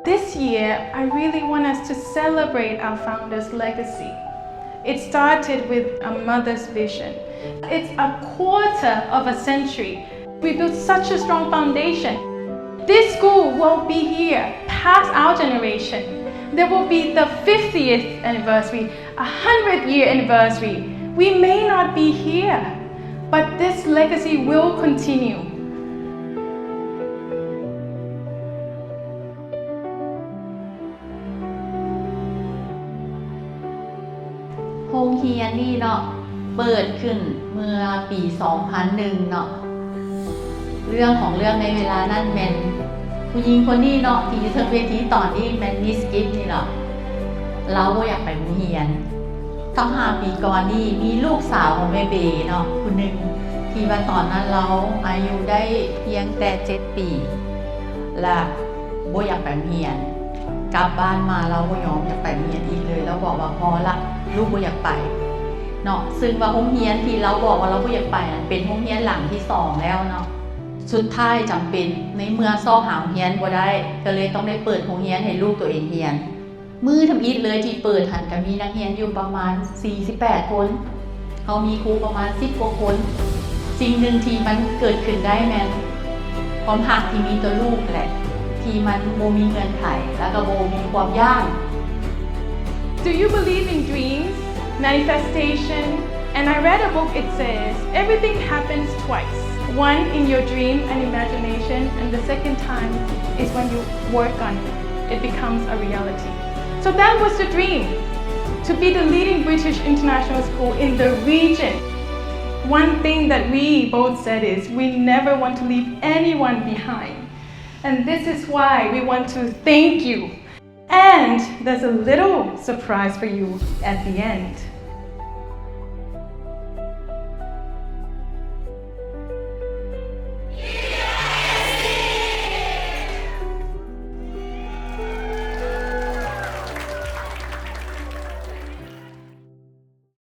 This year, I really want us to celebrate our founder's legacy. It started with a mother's vision. It's a quarter of a century. We built such a strong foundation. This school will be here past our generation. There will be the fiftieth anniversary, a hundred year anniversary. We may not be here, but this legacy will continue. ໂຮງຮຽນນີ້ເນາະ ເປີດຂຶ້ນເມື່ອປີສອງພັນໜຶ່ງເນາະ. ເລື່ອງຂອງເລື່ອງໃນເວລານັ້ນແມ່ນຜູ້ຍິງຄົນນີ້ເນາະ ທີ່ຢູ່ເທິງເວທີຕອນນີ້ແມ່ນມິສກິບນີ້ເນາະ ລາວບໍ່ຢາກໄປໂຮງຮຽນ. ສອງຫ້າປີກ່ອນນີ້ມີລູກສາວຂອງແມ່ເບເນາະ ຜູ້ໜຶ່ງ ທີ່ວ່າຕອນນັ້ນລາວອາຍຸໄດ້ພຽງແຕ່ເຈັດປີ ລະບໍ່ຢາກໄປໂຮງຮຽນ. ກັບບ້ານມາລາວບໍ່ຍອມຢາກໄປໂຮງຮຽນອີກເລີຍ. ລາວບອກວ່າ ພໍລະ ລູກບໍ່ຢາກໄປເນາະ. ຊຶ່ງວ່າໂຮງຮຽນທີ່ລາວບອກວ່າລາວບໍ່ຢາກໄປນັ້ນ ເປັນໂຮງຮຽນຫຼັງທີສອງແລ້ວເນາະ. ສຸດທ້າຍຈຳເປັນ ໃນເມື່ອຊອກຫາໂຮງຮຽນບໍ່ໄດ້ ກໍເລີຍຕ້ອງໄດ້ເປີດໂຮງຮຽນໃຫ້ລູກຕົວເອງຮຽນ. ມື້ທຳອິດເລີຍທີ່ເປີດຫັ້ນ ກໍມີນັກຮຽນຢູ່ປະມານສີ່ສິບແປດຄົນ. ເຮົາມີຄູປະມານສິບກວ່າຄົນ. ສິ່ງໜຶ່ງທີ່ມັນເກີດຂຶ້ນໄດ້ແມ່ນຄວາມຮັກທີ່ມີຕໍ່ລູກແຫຼະ ທີ່ມັນບໍ່ມີເງື່ອນໄຂ ແລ້ວກໍບໍ່ມີຄວາມຢ້ານ. Do you believe in dreams, manifestation? And I read a book, it says, everything happens twice. One in your dream and imagination, and the second time is when you work on it. It becomes a reality. So that was the dream, to be the leading British international school in the region. One thing that we both said is we never want to leave anyone behind. And this is why we want to thank you. And there's a little surprise for you at the end.